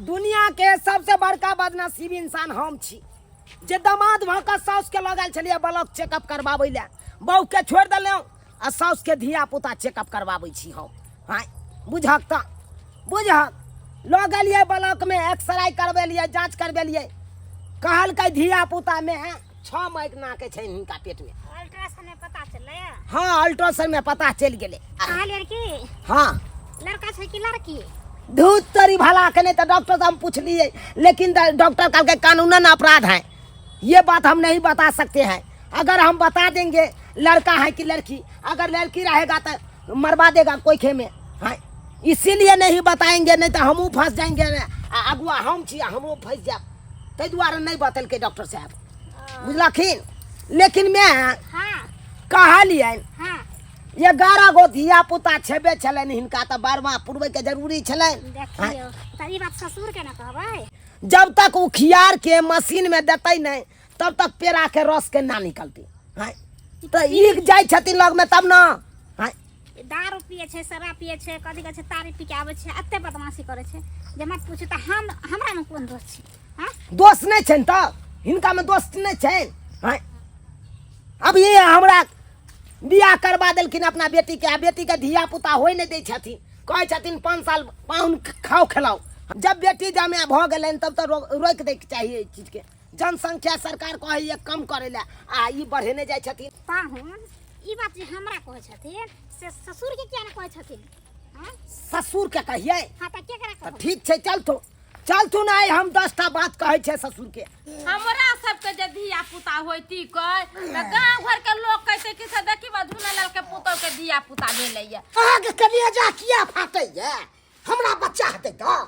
दुनिया के सबसे बड़का बदनसीब इंसान हम छी जे दामाद भऽ कऽ साउसके लऽ गेल छलियै ब्लॉक चेकअप करबाबै लए बहूके छोड़ि देलहुँ आ साउसके धिया पुता चेकअप करबाबै छी हम। आँय बुझहक तऽ बुझहक, लऽ गेलियै ब्लॉकमे, एक्सरे करबेलियै, जाँच करबेलियै, कहलकै धिया पुतामे 6 महीनाके छै हिनका पेटमे। अल्ट्रासाउंड में पता चललै? हाँ, अल्ट्रासाउंड में पता चलि गेलै। कहलियै की? हाँ। लड़का छै कि लड़की? धूत तोरी भला के, नहीं तो डॉक्टर से हम पूछलिए, लेकिन डॉक्टर कहलकै कानूनन अपराध है, ये बात हम नहीं बता सकते हैं। अगर हम बता देंगे लड़का है कि लड़की, अगर लड़की रहेगा तो मरवा देगा कोई खे में। हाँ, इसीलिए नहीं बताएंगे, नहीं तो हमहूँ फंस जाएंगे। अगुआ हम छी, हमहूँ फंस जाब, ताहि दुआरे नहीं बतेलकै डॉक्टर साहब, बुझलखिन। लेकिन मैं कहलियनि 11 गो धिया पुता छेबे छलनि हिनका, तऽ बारहवां पुरबै के जरूरी छलनि। देखियौ तऽ ई बात ससुर के न कहबै। जब तक उखियार के मशीन में देतै नहीं तब तक पेड़ा के रस के ना निकलते। हाँ, तऽ ई जाइ छथिन लग में तब ना। हाँ, दारू पिए छै, शराब पिए छै, कथी कहै छै, तारी पी के आबै छै, एते बदमाशी करै छै जे मत पूछू। तऽ हमरा मे कोन दोष छै? हाँ? दोष नहि छनि तऽ हिनका मे दोष नहि छनि। हाँ, अब ये हमरा बियाह करबा देलखिन अपना बेटी के, आ बेटी के धिया पुता होइ नहि दै छथिन, कहै छथिन 5 साल पाहुन खाओ खिलाओ। जब बेटी जमा भऽ गेलनि तब तऽ रोकि दैके चाही एहि चीजके। जनसंख्या सरकार कहैए कम करै लए, आ ई बढ़ेने जाइ छथिन। पाहुन ई बात जे हमरा कहै छथिन से ससुर के किया नहि कहै छथिन? हाँ? ससुर के कहियै? हाँ, तऽ केकरा तऽ कहबै? ठीक छै, चलथु चलथु ने, हम 10टा बात कहै छियै ससुर के। हमरा सबके जे धिया पुता होइती कै तऽ गाँव घर के लोग कहते कि से देखी बा झुनेलाल के पुतोह के धिया पुता भेलैया। अहाँके कलेजा किया फाटैया? हमरा बच्चा हेतै तऽ?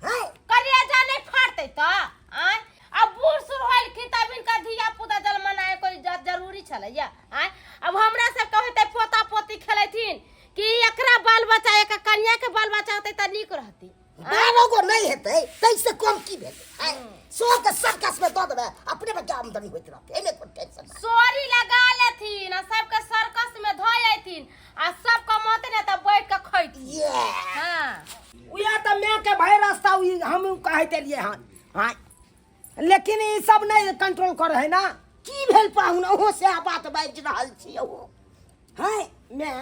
हैं? कलेजा नहि फाटतै तऽ? आँय, अब बूढ़ सूढ़ होलखिन तब हिनका धिया पुता जन्मनाइ कोई जरूरी छलैया? आँय, अब हमरा सबके होतै पोता पोती खेलैथिन कि एकरा बाल बच्चा, एक कन्या के बाल बच्चा होतै तऽ नीक रहतै। 12 गो नहि हेतै ताहिसँ कम की भेलै? आँय, सबके सर्कस में दऽ देबै, अपने बच्चा आमदनी होइत रहतै, एहिमे कोन टेंशन बा? सोरी लगा लेथिन आ सबके सर्कस में धऽ अयथिन आ सब कमौते ने तऽ बैठ के खैथिन। ये। हाँ। उएह तऽ माय के भय रास्ता ई हम कहैत एलियै हन। हाँ, लेकिन ई सब नहि कंट्रोल करै है ना। की भेल पाहुन, अहूँ सएह बात बाजि रहल छी अहूँ? हैं मैं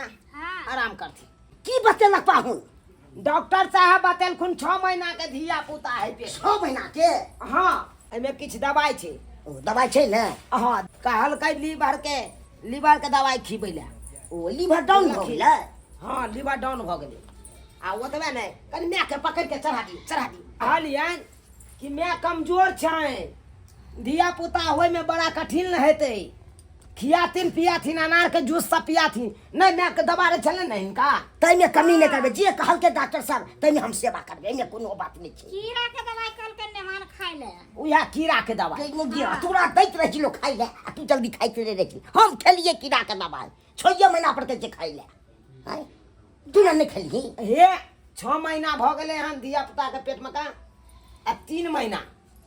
आराम करती। की बतेलक पाहुन? डॉक्टर साहब बतेलखुन 6 महीना के धिया पुता है पेट। 6 महीना के? हाँ, एहिमे किछु दवाइ छै। ओ दवाइ छै ने? हाँ, कहलकै लीवर के दवाइ खिबै लए। ओ लीवर डाउन भऽ गेलै? हाँ, लीवर डाउन भऽ गेलै। आ ओतबे नहि, कनि मायके पकड़ि के चढ़ा दियौ, चढ़ा दियौ। कहलियनि कि माय कमजोर छै, धिया पुता होइमे बड़ा कठिन हेतै, खियाथिन पियाथिन, अनार के जूस सब पियाथिन। नहि मायके दवा रे छलै ने हिनका, ताहिमे कमी नहि करबै। जे कहलकै डॉक्टर साहब ताहिमे हम सेवा करबै, एहिमे कोनो बात नहि छै। कीड़ा के दवाइ कहलकै नेमान खाइ लए। उएह कीड़ा के दवाइ। तोरा दैत रहै छी लोक खाइ लए आ तू जल्दी खाइत रहै छी। हम खेलियै कीड़ा के दवाइ 6 महीना पर कहै छै खाइ लए। आँय, तू ने नहि खेलही? हे, 6 महीना भऽ गेलै हन धिया पुता के पेटमे का, आ 3 महीना,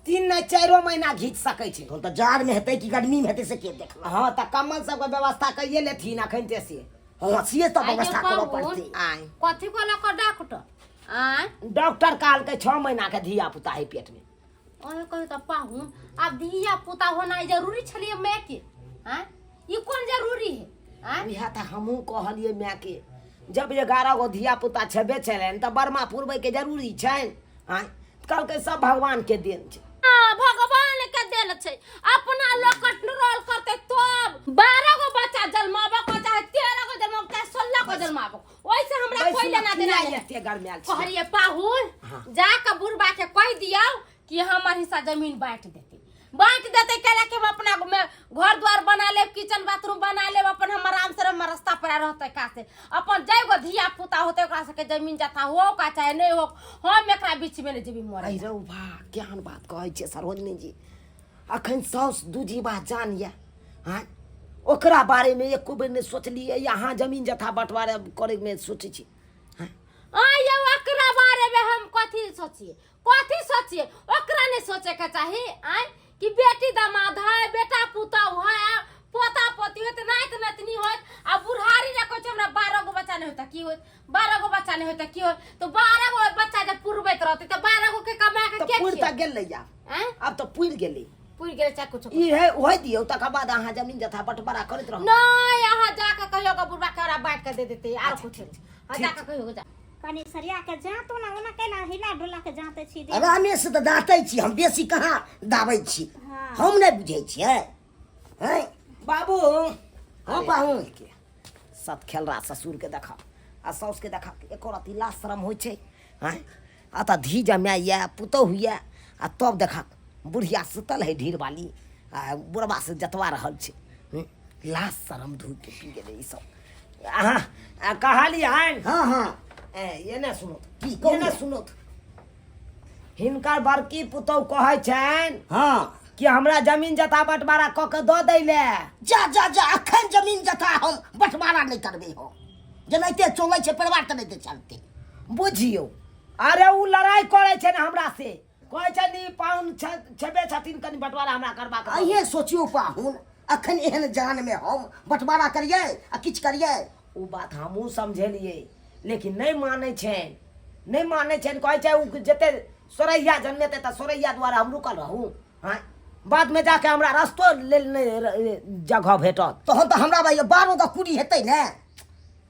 3 नहि 4 महीना घीच सकै छै। तहन तऽ जाड़मे हेतै कि गर्मीमे हेतै से के देखलक? हाँ, तऽ कम्बल सबके व्यवस्था कैये लेथिन अखन ते से। हाँ, से तऽ आइ जे व्यवस्था करऽ पाहुन, पड़तै। आँय। कथी कहलक डॉक्टर? आँय? डॉक्टर कहलकै 6 महीना के धिया पुता है पेट में। अहें कहू तऽ पाहुन, आब धिया पुता होनाइ जरूरी छलियै माय के? आँय, ई कोन जरूरी है? आँय? इएह तऽ हमहूँ कहलियै मायके, जब 11 गो धिया पुता छेबे छलनि तऽ बरमा पुरबैके जरूरी छनि। आँय, कहलकै सब भगवान के देन छै। हाँ, भगवान के देन छै, अपना लोग कंट्रोल करते तब। 12 गो बच्चा जन्माबो को चाहे 13 गो जन्माबो चाहे 16 गो जन्माबो, ओइसे हमरा कोई लेना देना नहीं। एते गरमायल छी। कहलिए पाहुन, हाँ। जा के बुढ़बा के कह दियौ कि हमर हिस्सा जमीन बांट देते, बांट देते केला कि हम अपना में घर द्वार बना लेब, किचन बाथरूम बना लेब, अपन हम आराम से हम रास्ता पर रहते का से अपन जाय गो धिया पुता होते ओकरा सबके जमीन जथा हो का चाहे नहीं हो, हम एकरा बीच में नहीं जेबी मरे। अरे रौ बा, केहन बात कहै छियै सरोजनी जी, अखन साउस दू जीवा जान यऽ। हाँ, ओकरा बारे में एको बेर नहि सोचलियै, यहाँ जमीन जथा बंटवारा करे में सोचै छी। हाँ? आय ओकरा बारे में हम कथी सोचिए, कथी सोचिए, ओकरा नहीं सोचे के चाही। आय कि बेटी दामाद है, बेटा पुतहु है, पोता पोती पोती होत, नाति नतनी होत। आ बुढ़ारी ने कहै छै हमरा 12 गो बच्चा नहि होता की होत, 12 गो बच्चा नहि होता की होत। तो 12 गो बच्चा जब पुरबैत रहतै तऽ 12 गो के कमा के तऽ के पुरि तऽ खियेतै? गेलै आब। आँय? आब तऽ पुरि गेलै। पुरि गेलै चाहे कुछो। ई है होय दियौ, तकर बाद अहाँ जमीन जथा बंटवारा करैत रहू। नहि, अहाँ जाके कहियो के बुढ़बा के ओकरा बाँटि के दे देतै आर कुछो। हाँ, जाके कहियो के जा। कनि सरिया के जाँतो ना ओना केना हिला डुला के जाँते छी दे। आरामे से तऽ दाँतै छी हम, बेसी कहाँ दाबै छी। हाँ। हम नहि बुझै छियै। हैं? बाबू। हाँ, पाहुन। के सत खेलरा ससुर के देखा आ साउस के देखा, एको रति लाज शरम होइ छै? हैं, आ तऽ धी जमाय यऽ, पुतोहु यऽ, आ तब देखा बुढ़िया सुतल है ढीर वाली आ बुढ़बा से जतवा रहल छै। लाज शरम धो के पी गेलै ई सब। अहाँ आ कहलियनि। हाँ हाँ। ए, ये ने सुनो। की कहू? ये ने सुनो, हिनकर बड़की पुतोहु कहै छनि कि हमरा जमीन जथा बंटवारा कऽ के दऽ दै ले। जा जा जा, अखन जमीन जथा हम बंटवारा नहि करबै। हम जेनाहिते चलै छै परिवार तेनाहिते चलतै। बुझियौ, अरे ओ लड़ाइ करै छै ने हमरा से, कहै छै नी पाहुन छेबे छथिन, कनि बंटवारा हमरा करबाक दऽ। अहिए सोचियौ पाहुन, अखन एहन जान में हम बंटवारा करियै आ किछु करियै? ओ बात हमहूँ समझेलियै, लेकिन नहि मानै छनि, नहि मानै छनि। कहै छै ओ जते सोरैया जन्मेतै तऽ सोरैया दुआरे हम रुकल रहू? आँय, बादमे जाके हमरा रस्तो लेल नहि जगह भेटत। तहन तऽ हमरा भाइ 12 गो कुड़ी हेतै ने।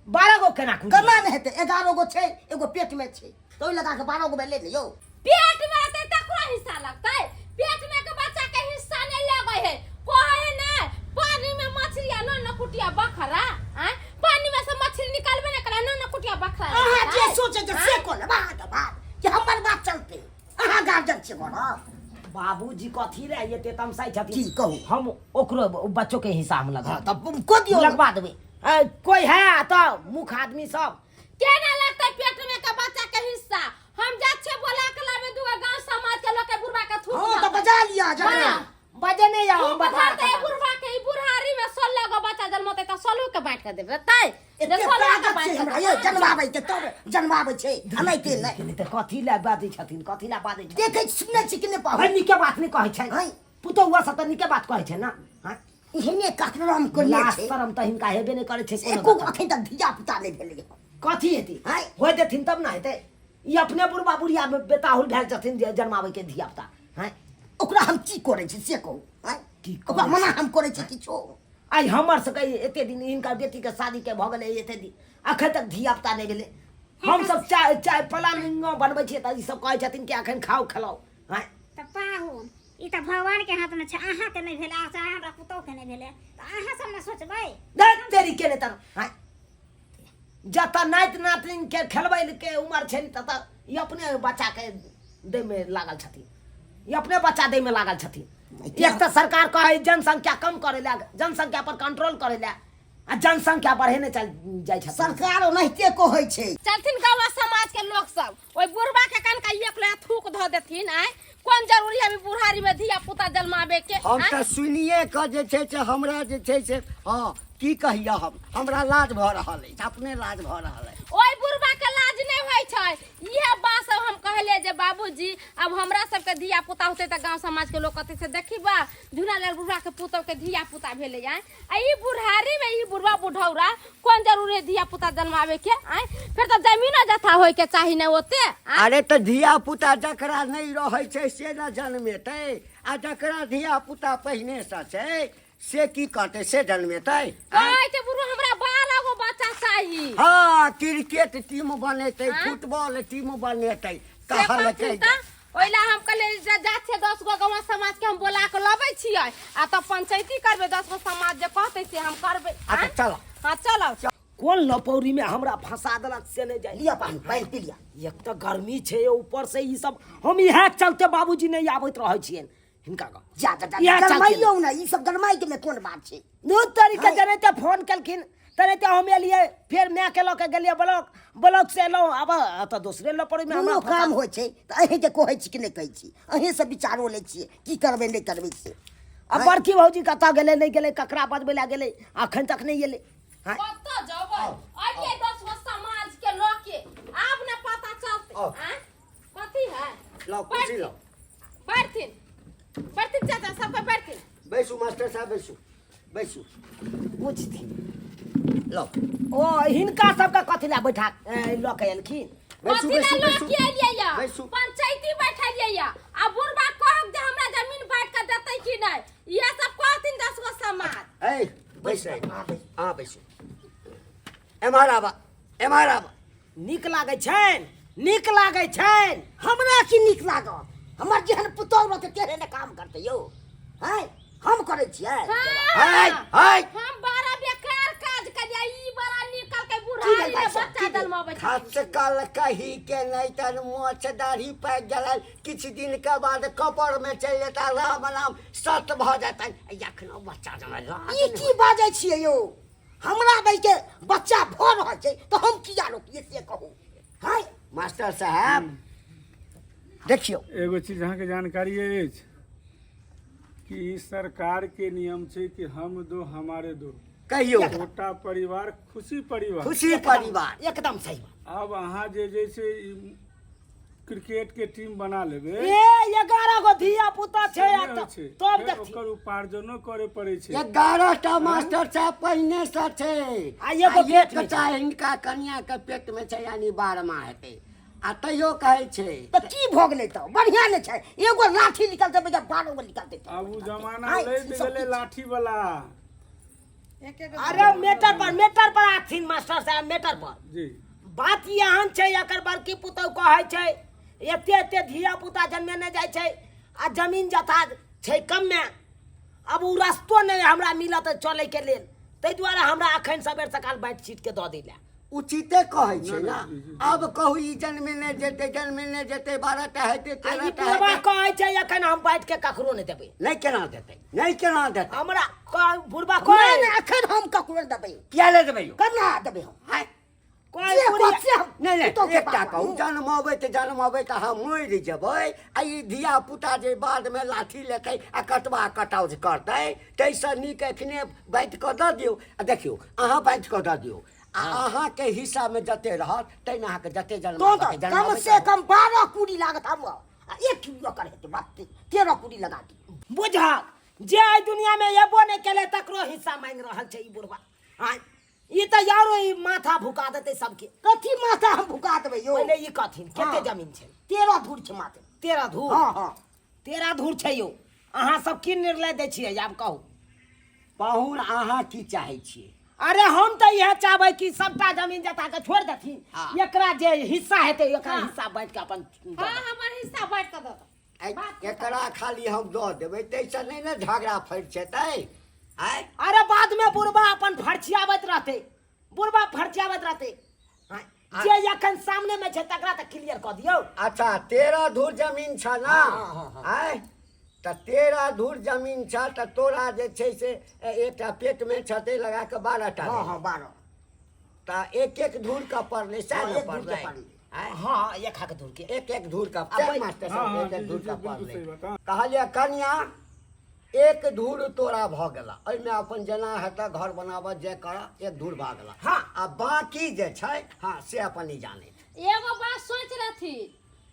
12 गो केना कुड़ी? केना नहि हेतै? 11 गो छै, एगो पेट में छै, तऽ ओहि लगा के 12 गो भेलै ने यौ। पेट में रहतै तकरो हिस्सा लगतै? पेट में के बच्चा के हिस्सा नहीं लगे है। कहे है ना पानी में मछली आ न कुटिया बखरा। आय, पानी में से मछली निकालबे न करे, न कुटिया बखरा। अहाँ जे सोचे जे से कऽ लेब अहाँके बात, कि हमर बात चलतै। अहाँ गार्जियन छियै घरक। बाबूजी कथी रे एते तमसाइ छथिन? की कहू? हम ओकरो बच्चो के हिस्सा हम लगा हाँ, तब कऽ दियौ। लगवा देबै। ए, कोई है तऽ मुख आदमी सब केना लगतै पेट में के बच्चा के हिस्सा? हम जा छियै बोला के लाबे दूगो गांव समाज के लोग के, बुढ़वा के थूक हाँ, तऽ धरतै। बजा लिअ जकरा। हाँ। बजे नहीं जाओ, हम थूक बता धरतै बुढ़वा के। ई बुढ़ारी में 16 गो बच्चा जन्मतै तऽ 16 के बांटि के देबै तै जे एते 16 के ताकत बांटि छै के हमरा देबै। यौ जन्माबै के, तब जन्माबै छै, एनाहिते नहि। नहि तऽ कथी लए बाजै छथिन, कथी लए बाजै छथिन? देखै छी, सुनै छी कि नहि पाहुन? भाई, नीके बात नहि कहै छै? हैं? पुतोहुआ सब तऽ नीके बात कहै छै ने? हैं? एहने ककरम करने लाज छै। शरम तऽ हिनका हेबे नहि करै छै कोनो एको बात। अखन तक धिया पुता नहि भेलै हँ। कथी हेतै? हैं? होइ देथिन तब ने हेतै। ई अपने बुढ़बा बुढ़िया में बेताहुल भेल छथिन जे जन्माबै के धिया पुता। हैं? ओकरा हम की करै छी से कहू? हैं? की ओकरा करै मना छी? हम करै छी किछो? आइ हमर सबके एते दिन, हिनकर बेटी के शादी के भऽ गेलै एते दिन, अखन तक धिया पुता नहि भेलै। हम सब चाय चाय प्लानिंगो बनबै छियै तऽ ई सब कहै छथिन कि अखन खाउ खिलाउ। हैं? तऽ पाहुन, ई तऽ भगवान के हाथ में छै। अहाँ के नहि भेलै आ चाहे हमरा पुतोह के नहि भेलै, तऽ अहाँ सब ने सोचबै। धत् तेरी के नहि तर। हैं, जतऽ नाति नातिन के खेलबै के उमर छनि ततऽ ई अपने बच्चा के दै में लागल छथिन, ई अपने बच्चा दै में लागल छथिन। एक तऽ सरकार कहै जनसंख्या कम करै लए, जनसंख्या पर कंट्रोल करै लए, आ जनसंख्या बढ़ेने चल जाइ छथिन। सरकार ओनाहिते कहै छै। चलथिन गाँव समाज के लोग सब ओहि बुढ़बा के कनका एक लोहा थूक धऽ देथिन। आय, कोन जरूरी है अभी बुढ़ारी में धिया पुता जन्माबे के? हम आँय? तऽ सुनिए कऽ जे छै से हमरा जे छै से, हँ, की कहिया हम, हमरा लाज भऽ रहल अछि, अपने लाज भऽ रहल अछि। ओहि बुढ़बा के लाज नहि होइ छै। इएह बात सब हम कहलियै जे बाबूजी, अब हमरा सबके धिया पुता होतै तऽ गाँव समाज के लोग कहतै से देखी बा झुना लाल बुढ़बा के पुतोह के धिया पुता भेलै। आँय, आ ई बुढ़ारी में ई बुढ़वा बुढ़ौरा कोन जरूरी है धिया पुता जन्मावे के? आँय, फेर तऽ जमीनो जथा होय के चाही ने ओते? आँय? अरे तऽ धिया पुता जकरा नहि रहै छै से ने जन्मेतै, आ जकरा धिया पुता पहिनेसँ छै से की करतै? से जन्मेतै? आँय? कहै छै बुढ़ू हमरा 12 गो बच्चा चाही। हँ, क्रिकेट टीम बनेतै। आँय? फुटबॉल टीम बनेतै। से कहलकै कहथिन तऽ ओहि ला हम कहलियै जे जा छियै 10 गो गाँव समाज के हम बोला के लबै छियै आ तब पंचायती करबै, 10 गो समाज जे कहतै से हम करबै। अच्छा। आँय? चल। हाँ, चलो। कोन लपौरी में हमरा फंसा देलक से नहि जानि। लिअ पानि, पानि पी लिअ। एक तऽ गर्मी छै, ऊपर से ई सब। हम इएह चलते बाबूजी नहि आबैत रहै छियनि हिनका गाँव। जा जा जा। इएह चलते। गरमाइयौ ने, ई सब गरमाइ के में कोन बात छै? दू तरीके हाँ। जनाहिते फोन केलखिन तेनाहिते हम एलियै, फेर मायके लऽ के गेलियै ब्लॉक, ब्लॉक से एलहुँ, आब एतऽ दोसरे लपौरी में हमरा कोनो फंसा काम होइ छै तऽ अहींके कहै छी कि नहि कहै छी? अहीं से विचारो लै छियै की करबै नहि करबै से। आ बड़की भौजी कतऽ गेलै नहि गेलै, ककरा बजबै लए गेलै, अखन तक नहि एलै। हाँ? कतऽ जेबै? अइयै 10 गो समाज के लऽ के, आब ने पता चलतै। आउ। आँय, कथी है? लाउ कुर्सी लाउ। बैठथिन, बैठथिन चाचा, सबके बैठथिन। बैसू मास्टर साहब, बैसू। बैसू। बुझथिन। लौ। ओ हिनका सबके कथी लए बैठा लऽ के एलखिन? बैसू। कथी लए बैसू। लऽ बैसू। के एलियै या? बैसू। पंचायती बैठलियै या, आ बुढ़बा कहक जे हमरा जमीन बांटि के देतै कि नहि, इएह सब कहथिन 10 गो समाज। ए बैस, अहाँ बैसू। एम्हर आबा, एम्हर आबा। नीक लागै छनि? नीक लागै छनि? हमरा की नीक लागत? हमर जेहन पुतोह रहतै तेहने ने काम करतै यौ। हैं, हम करै छियै। हाय हाय। हम बड़ा बेकार काज करिया, ई बड़ा नीक कहलकै। की बुढ़ारी भेल ने भाइ साहब, बच्चा की भेल? जन्माबै छै। खसकल कही के नहीं तन मोछ दाढ़ी पाकि गेल, किछु दिन के बाद कपर में चलि जेता, राम राम सत भऽ जेतनि। एखनो बच्चा जमा ई की बाजै छियै यौ? हमरा दै के बच्चा भऽ रहल छै तऽ हम किया रोकिए से कहू? हैं मास्टर साहब, देखियौ, एगो चीज अहाँके जानकारी अछि कि ई सरकार के नियम छै कि हम दो हमारे दो, कहियौ, छोटा परिवार खुशी परिवार। खुशी परिवार। एकदम सही बात। आब अहाँ जे जे छै ई क्रिकेट के टीम बना लेबै, ए 11 गो धिया पुता छै आ से नहि होइ छै। तब फेर देखथिन ओकर उपार्जनो करे पड़ै छै। 11 टा मास्टर साहब पहिने से छै। आ एगो पेट में एकटा हिनका कनिया के पेट में छै, यानी 12मा हेतै, आ तैयो कहै छै। तऽ की भऽ गेलै? तऽ बढ़िआँ ने छै, एगो लाठी निकलतै, 12 गो निकलतै। आब उ जमाना आइ, लैत ई सब गेलै लाठी वाला। अरे मेटर पर, मेटर पर आथिन मास्टर साहब, मेटर पर। जी। बात ई एहन छै, एकर बड़की पुतहु कहै छै एते एते धिया पुता जन्मेने जाइ छै आ जमीन जथा छै कममे, अब ओ रस्तो नहि हमरा मिलत चलैके लेल, ताहि दुआरे हमरा अखन सबेर सकाल बाँटि छीटके दऽ दै लए। उचिते कहै छै ने। जी, जी। आब कहू, ई जन्मेने जेतै, जन्मेने जेतै, 12 टा हेतै, आ 13 ई टा बुढ़बा हेतै। कहै छै एखन हम बाँटि के ककरो नहि देबै। नहि केना देतै, नहि केना देतै? हमरा बुढ़बा नहि कहै नहि, एखन हम ककरो नहि देबै। किया नहि देबै यौ? केना देबै हम? हाय। कहै जे बुढ़िया- कहत से हम नहि नहि, पुतोहु के एकटा बाप कहू, हूँ। जन्मबै तऽ अहाँ मरि जेबै, आ ई धिया पुता जे बादमे लाठी लेतै आ कटवा कटाउज करतै, ताहिसँ नीक एखने बाँटि कऽ दऽ दियौ। आ देखियौ, अहाँ बाँटि कऽ दऽ दियौ आ अहाँके हिस्सामे जते रहत ताहिमे अहाँके जते तो जन्म तऽ कम से कम 12 कुड़ी लागत हमरा, आ 1 किलो ओकर हेतै, बात 13 कुड़ी लगा दी। बुझक जे एहि दुनियामे एबो नहि केलै तकरो हिस्सा मांगि रहल छै ई बुढ़बा। आँय, ई तऽ यारो ई माथा भुका देतै सबके। कथी माथा हम भुका देबै यौ? पहिले ई कहथिन कते हाँ। जमीन छै? 13 धूर छै मात्र। 13 धूर? हाँ हाँ। 13 धूर छै यौ। अहाँ सब की निर्णय दै छियै आब कहू। पाहुन, अहाँ की चाहै छियै? अरे हम तऽ इएह चाहबै कि सबटा जमीन जता के छोड़ि देथिन। हाँ। एकरा जे हिस्सा हेतै एकरा हाँ। हिस्सा बाँटि के अपन दऽ हाँ, देथिन। हमर हिस्सा बांटि के दऽ दऽ। एकरा खाली हम दऽ देबै ताहिसँ नहि ने झगड़ा फरिछेतै? आँय। अरे बाद में बुढ़बा अपन फरछियाबैत रहतै, बुढ़बा फरछियाबैत रहतै। आँय, जे एखन सामने में छै तकरा तऽ क्लियर कऽ दियौ। अच्छा, 13 धूर जमीन छ ना? आँय, तऽ 13 धूर जमीन छ तऽ तोरा जे छै से एकटा पेटमे छ ताहि लगा कऽ 12 टा। हाँ हाँ, 12। तऽ एक एक धूर के पड़लै सएह हाँ, ने? एक धूर के पड़लै। पड़लै। आँय? हाँ, एक हक धूर के। एक एक धूर के। आ मास्टर हाँ, साहब, हाँ, एक एक जी, धूर जी, के बिल्कुल पड़लै। सही बात, हाँ। कहलियै कनिया, एक धूर तोरा भऽ गेला, एहिमे अपन जेना हेतऽ घर बनाबऽ जे करऽ, एक धूर भऽ गेला। हाँ। आ बाकी जे छै, हाँ, से अपन ई जानै छै। एगो बात सोच रहथी,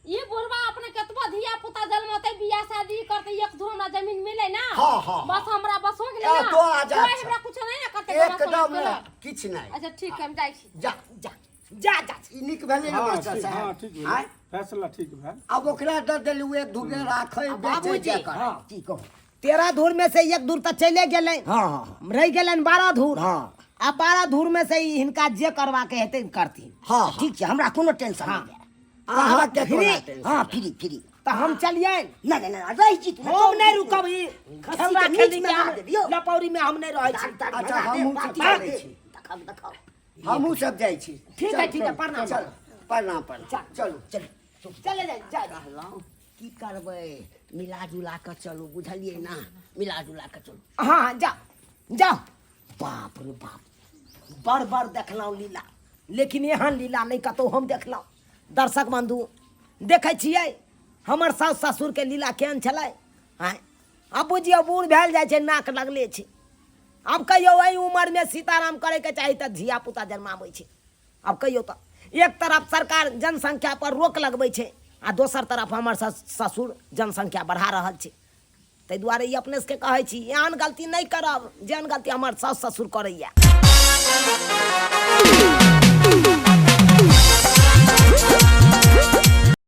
ई बुढ़वा अपने कतबो धिया पुता जन्मतै, बियाह शादी करतै, एक धूर हमरा जमीन मिले ना। हाँ, हाँ, बस हमरा बस हो गेलै ए, ना। तो आजाद कोई छै। हमरा कुछ नहीं ना करतै, बस एकदम हो गेलै। नहि, किछु नहि। अच्छा ठीक है, हम जाइ छी। जा। जा जा जा। ई नीक भेलै ने हाँ मास्टर ठीक, हाँ साहब? ठीक भेल। आँय? फैसला ठीक भेल। आब ओकरा दऽ देलू एक धूर, राखै बेचै बाबूजी, जे करै। हाँ, की कहू? 13 धूर में से एक धूर तऽ चले गेलै। हाँ हाँ हाँ। रहि गेलनि 12 धूर। हाँ। आ 12 धूर में से ई हिनका जे करबाके हेतै करथिन। हाँ हाँ। ठीक छै, हमरा कोनो टेंशन हाँ। नहि। अहाँके फ्री। कोना टेंशन? हाँ, फ्री फ्री। तऽ हम चलियनि? नहि नहि नहि, रहि जी तू। हम नहि रुकब, ई खस्सी खेलरा के मीट खेली के मंगा हम देबियौ। लपौरी में हम नहि रहै छी। अच्छा, हमहूँ सब चलै छी। देखब देखब। हमहूँ सब जाइ छी। ठीक है, ठीक है, प्रणाम। चल, प्रणाम प्रणाम, चलू। चलू, चले जाइ जाइ। कहलहुँ की करबै, मिला जुला कऽ चलू, बुझलियै ना? मिला जुला कऽ चलू। हाँ हाँ, जाओ जाओ। बाप रे बाप, बड़ बड़ देखलहुँ लीला, लेकिन एहन लीला नहि कतहु हम देखलहुँ। दर्शक बन्धु, देखै छियै हमर साउस ससुरके लीला केहन छलै? आँय, आब बुझियौ बूढ़ भेल जाइ छै, नाक लगले छै। आब कहियौ एहि उमरमे सीताराम करैके चाही तऽ धियापुता जन्माबै छै। आब कहियौ तऽ एक तरफ सरकार जनसंख्या पर रोक लगबै छै आ दोसर तरफ हमर ससुर जनसंख्या बढ़ा रहल छै। ताहि दुआरे ई अपने सबके कहै छी, एहन गलती नहि करब जेहन गलती हमर साउस ससुर करैया।